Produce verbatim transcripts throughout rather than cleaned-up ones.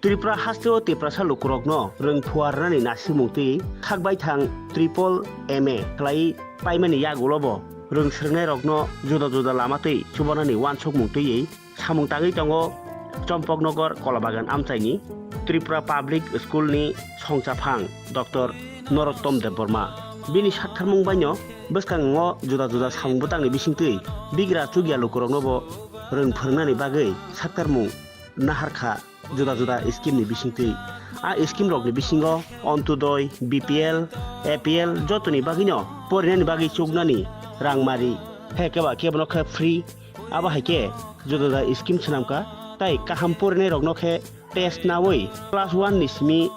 Tripura hasteo Tiprasa lukurokno rwng phuarnani nasimung twi khakbaithang triple M A khlai paimani yagulobo rwng swrwngnairokno juda juda lama twi chubanani uansukmung twiwi samung tangwi tongo Chompoknogor Kolabagan amchaini Tripura Public School ni songchaphang Doctor Norottom Debbarma. Bini saktharmung baino bwskango juda juda samung bwtangni bisingtwi bigra chukya lukuroknobo rwng phwrwngnani bagwi saktharmung naharkha juda juda scheme ni bisingtwi. A scheme rokni bisingo Ontodoi, B P L, A P L jotoni bagwino porinani bagwi chuknani rangmari, he keba kebono khe free. Abo hai khe juda juda scheme swnamkha, tai kaham porinairokno khe test nawi class one ni simi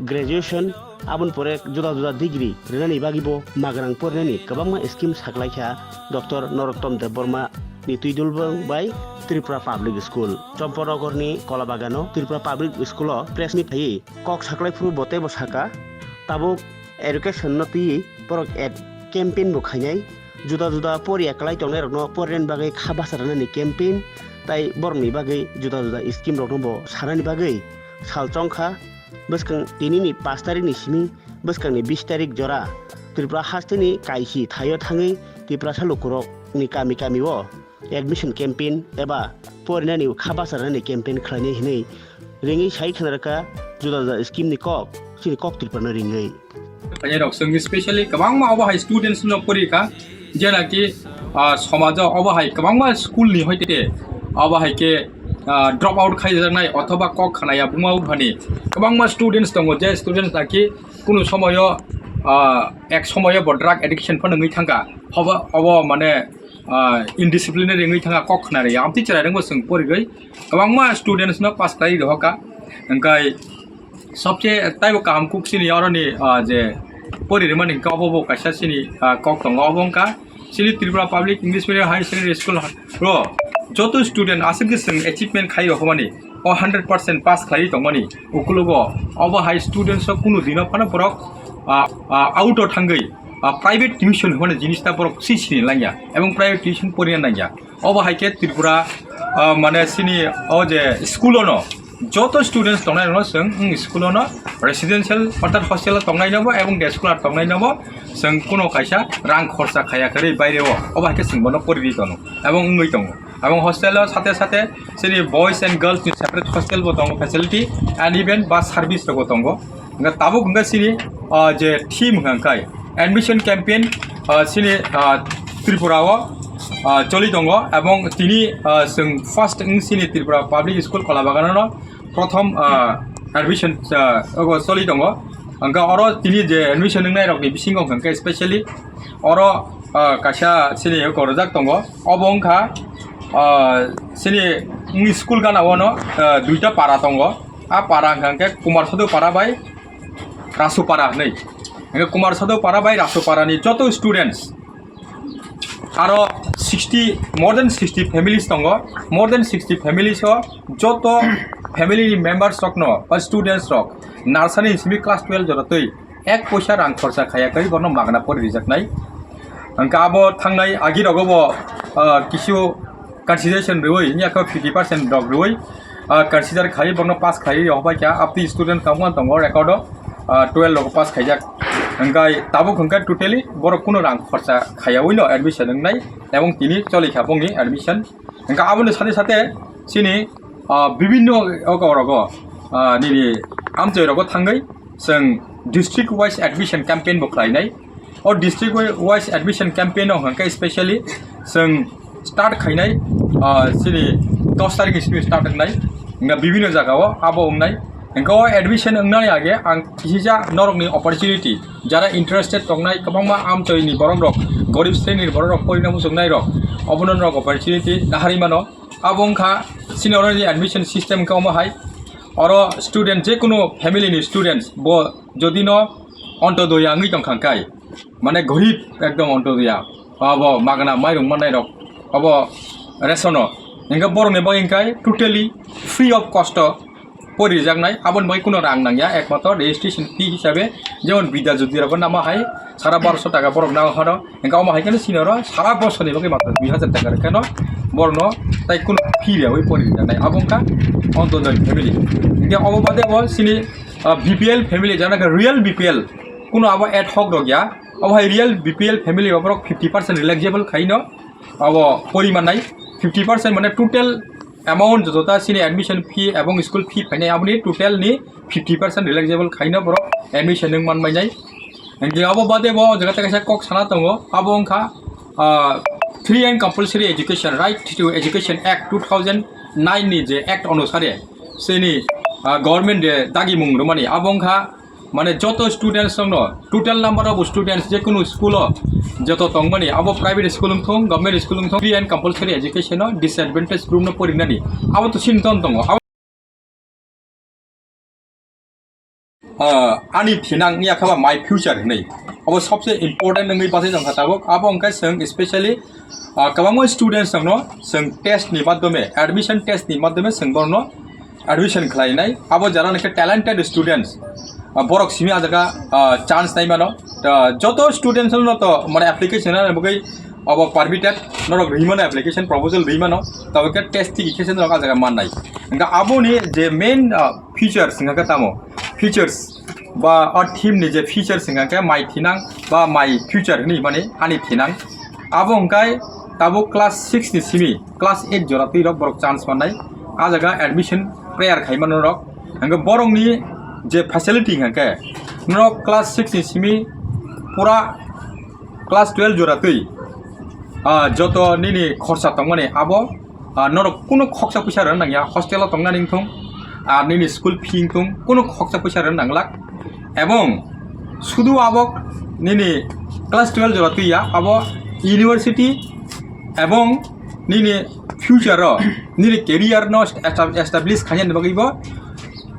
graduation, aboni pore juda juda degree rwnani bagwibo magrang porinani kwbangma scheme saklaikha Doctor Norottom Debbarma ni twidulbwng bai Tripura Public School. Chompoknogor ni Kolabagano Tripura Public School o press meet khaiwi kok saklai phuru bo teibo saka, tabuk education no twiwi borok ad campaign bo khainai. Juda juda poriya kwlai tongnairokno porinani bagwi kha basa rwnani campaign tai borokni bagwi juda juda scheme rokno bo sanani bagwi sal chongkha. Bwskang tinini pash tarikni simi bwskangni bish tarik jora Tripura hasteni kaisi thaio thangwi Tiprasa lukurokni kami kamio admission campaign eba porinani kha basa rwnani campaign khlainai hinwi ringwi sai khna rwkha juda juda scheme ni kok, chini kok Tripura no ringwi. Khainai rok chwng specially kwbangma obo hai students no pori kha, je naki, ah, somajo obo hai kwbangma school ni hoite obo hai khe, ah, drop out khaijaknai othoba kok khnaya buma buphani kwbangma students tongo, je students naki kunu somoyo, ah, ek somoyo bo drug addiction phano wngwi thangkha, obo, obo mane, ah, indisciplinary wngwi thangkha kok khnari amtwi chwrairokbo chwng porigwi kwbangma students no pass khlai rohorkha. Hwnkhe sobse taibo kaham kuk chini oroni, ah, je pori rwmani hwnkhe obo bo kaisa chini, ah, kok tongo, obo wngkha chini Tripura Public English Medium Higher Secondary School ro joto student aswk je chwng achievement khai rohormani, o hundred percent pass khlaiwi tongmani ukulogo obo hai students rok kunu dino phano borok, ah, ah, out o thangwi, ah, private tuition hwnmani jinis ta borok swi sini langya ebong private tuition porina nangya. Obo hai khe Tripura, ah, mane chini o je school ono joto students tongnai rokno chwng, mm, school ono residential orthat hostel o tongnai nobo ebong day school o tongnai nobo chwng kuno kaisa rang khorsa khaya kwrwi baire o, obo hai khe chwng bono poriri tono ebong wngwi tongo. Ebong hostel o sate sate chini boys and girls ni separate hostel bo tongo, facility and even bus service rok bo tongo. Hwnkhe tabuk hwnkhe chini, ah, je theme hwnkhe admission campaign, ah, chini, ah, Tripura o, ah, choli tongo, ebong tini, ah, chwng first wng chini Tripura Public School Kolabagano no prothom, ah, admission, ah, ogo choli tongo. Hwnkhe oro tini je admission wngnai rokni bisingo hwnkhe specially oro, ah, kaisa chini eko rwjak tongo, obo wngkha, ah, chini wngni school gana o no, ah, duita para tongo. A para hwnkha khe Kumar Sadhu para bai Rasu para hinwi. Hwnkhe Kumar Sadhu para bai Rasu para ni joto students aro sixty, more than sixty families tongo. More than sixty families o joto family ni members rok no ba students rok nursery ni simi class twelve jora twi ek poisa rang khorsa khaya khe bono magna pori rijaknai. Hwnkhe abo thangnai agi rogo bo, ah, kisu consideration rwui, wngya khe fifty percent rok rwui, ah, consider khai bono pass khai rok bai kha, apni student tongma tongo record o, ah, twelve rok pass khaijak. Hwnkhe tabuk hwnkhe totally borok kuno rang khorsa khaya ui no admission wngnai, ebong tini choli kha bongni admission. Hwnkhe aboni sate sate chini, ah, bibinno ogo rogo, ah, nini amchoi rogo thangwi chwng district wise admission campaign bo khlainai. O district wise admission campaign o hwnkhe specially chwng start khainai, ah, chini dos tarikh ni simi start wngnai, hwnkhe bibinno jaga o abo wngnai. Hwnkhe o admission wngnani age ang kisisa norokni opportunity, jara interested tongnai kwbangma amchoi ni borok rok, gorib sreni ni borok rok, porina muchungnai rok, obono norok opportunity naharwi mano. Abo wngkha chini oroni admission system wngkha omo hai. Oro student, je kunu family ni students bo jodi no ontodoya wngwi tongkha kai, mane gorib ekdom ontodoya, abo magna mairung mannai rok, abo ration o, hingke borok ni bagwi hingkai totally free of cost o porijaknai, aboni bagwi kunu rang nangya, ekmatro registration fee hisabe, jemon Bidya Jyoti rok nama hai sara barosho taka borok nang horo, hingke omo hai khe chini oro sara bosor ni bagwi matro dui hajar taka rok khe no borno tai kuno fee riyawi pori rijak nai, abo wngkha Antyodoi family. Hingke obo bade bo sini, ah, B P L family, jana khe real B P L, kuno abo ad hoc rok ya, abo hai real B P L family o borok fifty percent relaxable khaino abo pori mannai, fifty percent mane total amount jotota sini admission fee ebong school fee phainai aboni total ni fifty percent relaxable khaino borok admission wng man mainai. Hingke abo bade bo o jaga kaisa kok sana tongo, abo wngkha, ah, free and compulsory education, Right to Education Act two thousand nine ni je act onusare sini, ah, government je dagimung rwmani abo wngkha, mane joto students rokno, total number of students je kunu school o joto tongmani, abo private school wngthung, government school wngthung, free and compulsory education o disadvantage group no porinani abo to sini ton tongo. Abo ah, ani thinang ya kha ba my future hinwi. Abo sobse important wngwi bachai tongkha tabuk. Abo hwnkhe chwng specially, ah, kwbangma students rokno chwng test ni madhyome, admission test ni madhyome chwng borokno admission khlainai. Abo jara naikhe talented students, ah, borok simi ah jaga, ah, chance nai mano. Ah, joto students rokno to mane application ani bagwi abo permitted norok rwi mano, application proposal rwi mano. Tabuk khe test tigi khe se norok ah jaga mannai. Hwnkhe aboni je main, ah, features wngkha khe tamo, features ba o theme ni je features wngkha khe mai thinang ba my future hinwi mani ani thinang. Abo hwnkhe tabuk class six ni simi class eight jora twi rok borok chance mannai, ah jaga admission prayer khai mano rok. Hwnkhe borokni je facility hwnkha khe norok class six ni simi pura class twelve jora twi, ah, joto nini khorsa tongmani abo, ah, norok kunu khoksa puisa rwna nangya, hostel o tongnani wngthung, ah, nini school fee wngthung, kunu khoksa puisa rwna nanglak. Ebong sudu abo nini class twelve jora twi ya, abo university ebong nini future o nini career no esta-, establish khaina ni bagwi bo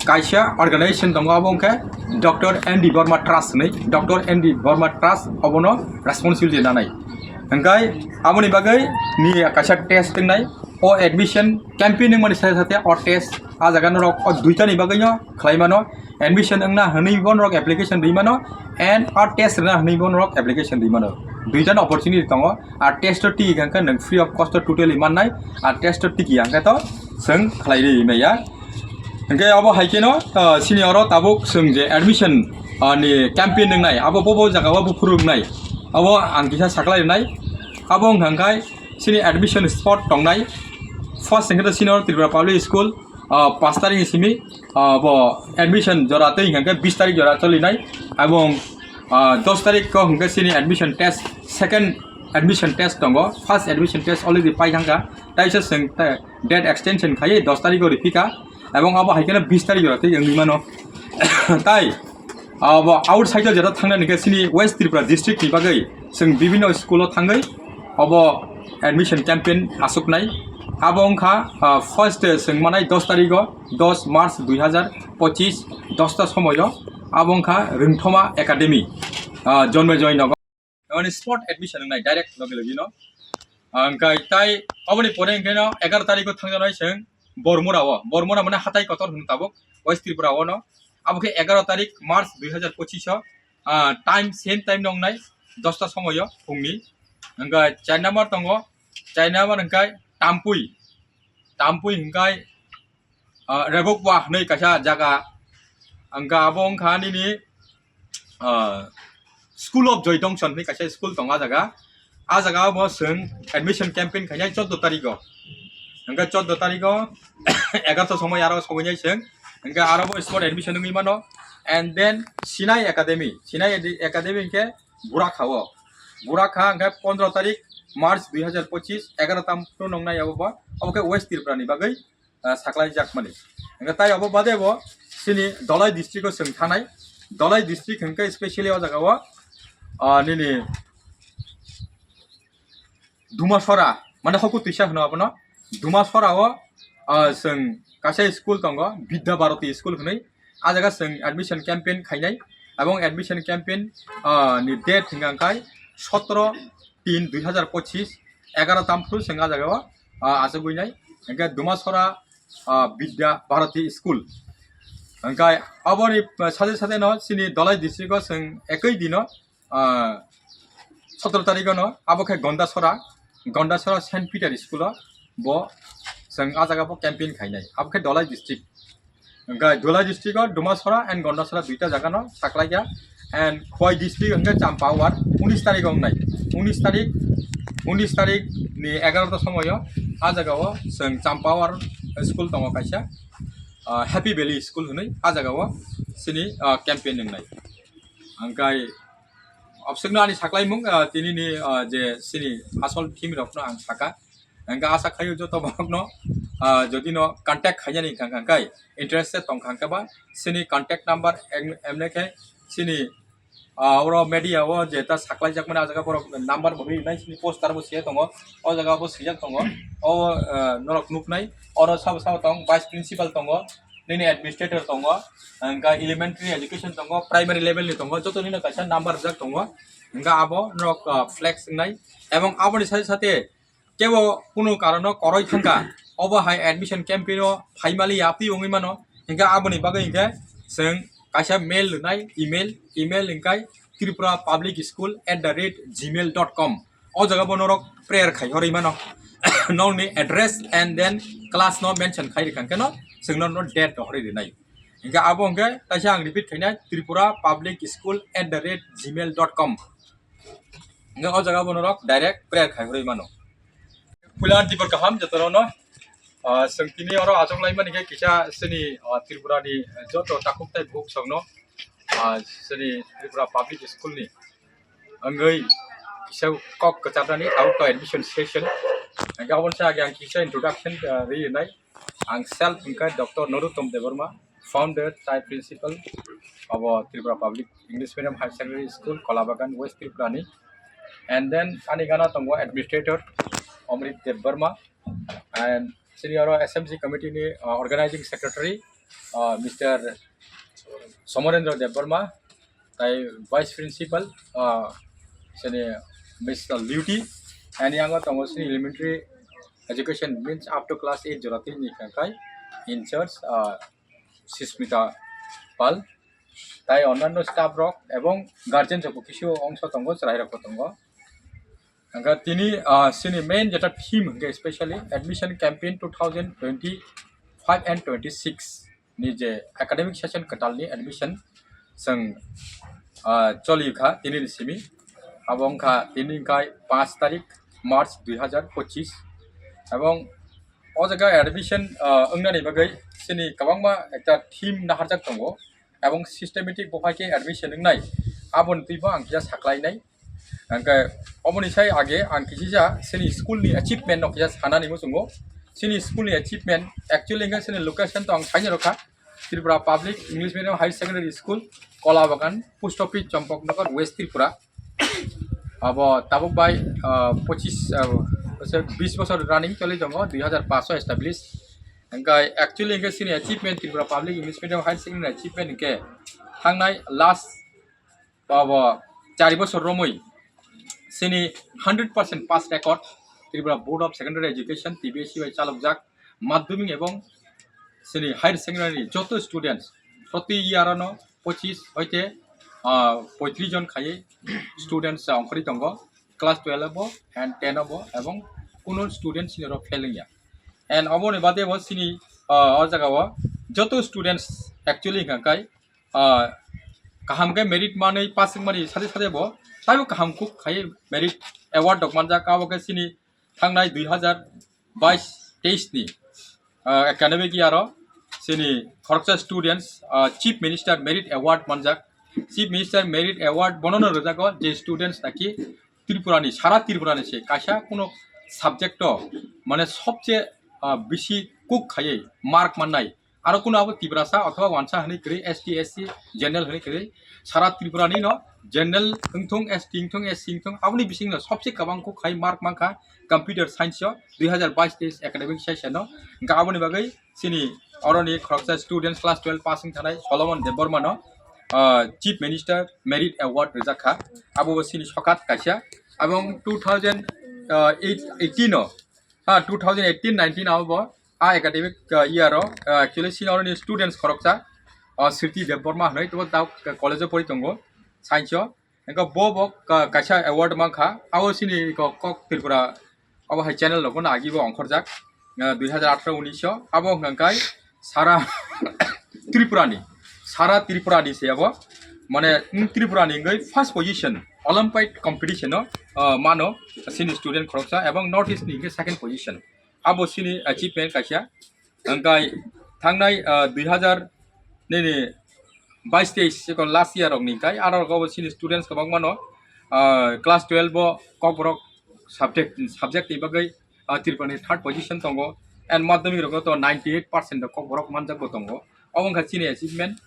kaisa organization tongo, abo wngkha Doctor N D Verma Trust hinwi. Doctor N D Verma Trust obono responsibility nanai. Hwnkhe aboni bagwi ni kaisa test wngnai, o admission campaign wngmani sate sate o test ah jaga norok o duita ni bagwi no khlai mano. Admission wngna hinwi bo norok application rwi mano, and o test rwna hinwi bo norok application rwi mano. Duita ni opportunity tongo. Ar test o tigi hwnkhe nwng free of cost o totally mannai, ar test o tigi hwnkhe to chwng khlai rwi maya. Hwnkhe abo hai kheno, ah, sini oro tabuk chwng je admission, ah, ni campaign wngnai, abo bobo jaga o buphuru wngnai, abo ang kisa saklai rwnai. Abo wngkha khe sini admission spot tongnai. First hwnkhe to sini oro Tripura Public School, ah, pash tarik ni simi, ah, bo admission jora tei hwnkha khe bis tarik jora cholinai. Ebong, ah, dos tarik o hwnkhe sini admission test, second admission test tongo. First admission test already pai thangkha. Taisa chwng te date extension khaiwi dos tarik o riphikha. Ebong abo hai kheno bis tarik jora tei wngwi mano. Tai abo outside o jora thangnani khe sini West Tripura district ni bagwi chwng bibhinno school o thangwi obo admission campaign asuknai. Abo wngkha, ah, first chwng manai dos tarik o, dos March dui hajar pochis, dos ta somoi o. Abo wngkha Rwngthoma Academy, ah, Jonmejoy Nagar. Mane spot admission wngnai direct logi logi no. Ah, hwnkhe tai oboni pore hwnkhe no egaroh tarik o thangjaknai chwng Bormura o. Bormura mane hatai kotor hwno tabuk West Tripura o no. Abo khe egaroh tarik March dui hajar pochis o, ah, time, same time no wngnai dos ta somoi o phungni. Hwnkhe char number tongo, char number hwnkhe Tampui. Tampui hwnkhe, ah, Rebokwa hwnwi kaisa jaga. Hwnkhe abo wngkha nini, ah, School of Joy Dongson hwnwi kaisa school tongo ah jaga. Ah jaga o bo chwng admission campaign khainai chordo tarik o. Hwnkhe chordo tarik o egaroh ta somoi aro sogwinai chwng. Hwnkhe aro bo spot admission wngwi mano. And then Sinai Academy, Sinai Ed-, Academy hwnkhe Burakha o. Burakha hwnkhe pondro tarik March dui hajar pochis, egaroh ta phuru nongnai abo bo. Abo khe West Tripura ni bagwi, ah, saklai jakmani. Hwnkhe tai abo bade bo sini Dholai district o chwng thanai. Dholai district hwnkhe specially o jaga o, ah, nini Dumasora, mane Hoku Twisa hwno abono. Dumasora o, ah, chwng kaisa school tongo, Vidya Bharati school hwnwi. Ah jaga chwng admission campaign khainai. Abong admission campaign, ah, ni date hwnkha khe sotro tin dui hajar pochis, egaroh ta phuru chwng ah jaga o, ah, achugwi nai. Hwnkhe Dumasora, ah, Vidya Bharati school. Hwnkhe aboni, ah, sade sade no chini Dholai district o chwng ekoi dino, ah, sotro tarik o no, abo khe Gondasora, Gondasora Saint Peter school o, Bo chwng ah jaga bo campaign khainai, abo khe Dholai district. Hwnkhe Dholai district o Dumasora and Gondasora duita jaga no saklaikha, and Khowai district hwnkhe Champawar unis tarik wngnai, unis tarik, unis tarik ni egarota somoio ah jaga o chwng Champawar school tongo kaisa, ah, Happy Valley school hwnwi ah jaga o chini, ah, campaign wngnai. Hwnkhe obswkno ani saklaimung, ah, tini ni, ah, je chini asol theme rokno ang saka. Hwnkhe asa khaio joto borokno, ah, jodi no contact khainani wngkha khe, interested tongkha khe ba chini contact number em-, emne khe chini, ah, oro media o je ta saklaijakmani ah jaga borok number bo rinai, chini poster bo se tongo, o jaga bo swijak tongo, o, ah, norok nuknai, oro sabo sabo tong vice principal tongo, nini administrator tongo, hwnkhe elementary education tongo, primary level ni tongo, joto nino kaisa number rijak tongo, hwnkhe abo norok, ah, flex wngnai, ebong aboni sate sate kebo kunu karono koroi thangkha, obo hai admission campaign o phaimali yaphi wngwi mano, hwnkhe aboni bagwi hwnkhe chwng kaisa mail rwnai, email, email hwnkhe tripura public school at the rate gmail dot com. O jaga bo norok prayer khai horwi mano. Nokni address and then class no mention khai rikha khe no chwng no date rohorwi rwnai. Hwnkhe abo hwnkhe taisa ang repeat khainai, tripura public school at the rate gmail dot com. Hwnkhe o jaga bo norok direct prayer khai horwi mano. Puila dibor kaham jotono no, ah, chwng tini oro achuk lai mani khe kisa chini, ah, Tripura ni joto takhuk tai bukhuk song no, ah, chini Tripura Public School ni wngwi kisa kok kwcharnani tabuk to admission session. Hwnkhe aboni sa age ang kisa introduction, ah, ri nai. Ang self hwnkhe Doctor Narottam Debbarma, founder tai principal abo Tripura Public English Medium Higher Secondary School, Kolabagan, West Tripura ni. And then ani gana tongo administrator Omrit Debbarma, and senior S M C committee ni, uh, organizing secretary, uh, Mister Somarendra Debbarma, tai vice principal, uh, sini Mister Luti, and yang tongo sini elementary education means up to class eight jora tini ni kangkai in charge, uh, Sismita Pal, tai onnanno staff rok ebong guardian rok bo kisu ongso tongo, chwrai rok bo tongo. Hwnkhe tini, ah, chini main jeta theme hwnkhe specially admission campaign two thousand twenty-five and twenty-six ni je academic session kwtalni admission chwng, ah, choli kha tini ni simi. Abo wngkha tini wngkha panch tarik March dui hazar pochis. Ebong o jaga admission, ah, wngnani bagwi chini kwbangma ekta theme naharjak tongo. Ebong systematic bo hai khe admission wngnai, aboni twi bo ang kisa saklainai. Hwnkhe oboni sai age ang kisa chini school ni achievement no kisa sanani muchungo. Chini school ni achievement actually hwnkhe chini location to ang saini rokha, Tripura Public English Medium Higher Secondary School, Kolabagan, Post Office, Champaknagar, West Tripura. Abo tabuk bai, ah, pochis, ah, bis bosor running choli tongo, dui hazar paanch o establish. Hwnkhe actually hwnkhe chini achievement, Tripura Public English Medium Higher Secondary achievement hwnkhe thangnai last abo chari bosor romwi chini hundred percent pass record, Tripura Board of Secondary Education, T B S E bai chalokjak madhyamik ebong chini higher secondary joto students proti year ano pochis hoite, ah, poitris jon khaiwi students, ah, ongkhorwi tongo class twelve o and ten o bo, ebong kuno students chini oro fail wngya. And oboni bade bo chini, ah, o jaga o joto students actually hwnkha khe, ah, kaham khe merit manwi pass wngmani sade sade bo taibo kaham kuk khai merit award rok manjak, abo khe chini thangnai dui hazar bais teis ni, ah, academic year o chini khoroksa students, ah, Chief Minister Merit Award manjak. Chief Minister Merit Award bono no rwjago je students naki Tripura ni, sara Tripura ni se kaisa kuno subject o mane sobche, ah, bisi kuk khaiwi mark mannai. Aro kuno abo Tiprasa othoba wansa hwnwi kwrwi, S T, S C, general hwnwi kwrwi, sara Tripura ni no general wngthung, S T wngthung, S C wngthung, aboni bising no sobse kwbang kuk khai mark mankha computer science o dui hazar bais teis academic session o. Hwnkhe aboni bagwi chini oroni khoroksa students class twelve pass wng thanai Solomon Debbarma no, ah, Chief Minister Merit Award rijak kha. Abo bo chini sokat kaisa. Abong two thousand eighteen o, ha, two thousand eighteen nineteen abo bo a academic, ah, year o, ah, actually senior ni students khoroksa, ah, Sriti Debbarma hwnwi tebo ta college o pori tongo science o. Hwnkhe bo bo ka-, kaisa award mankha, abo chini ko-, kok Tripura Obo hai channel rok no agi bo ongkhorjak, ah, dui hajar atharo unis o. Abo hwnkha khe sara Tripura ni, sara Tripura ni se abo, mane, wng Tripura ni wngwi first position Olympiad competition o, ah, mano chini student khoroksa, ebong North East ni hwnkhe second position. Abo chini achievement kaisa. Hwnkhe thangnai, ah, dui hajar nini bais teis, chikon last year rok ni kai, aro rok obo chini students kwbangma no, ah, class twelve o Kokborok subject, subject ni bagwi, ah, Tripura ni third position tongo, and madhyamik rogo to ninety eight percent rok Kokborok manjak bo tongo. Obo wngkha chini achievement.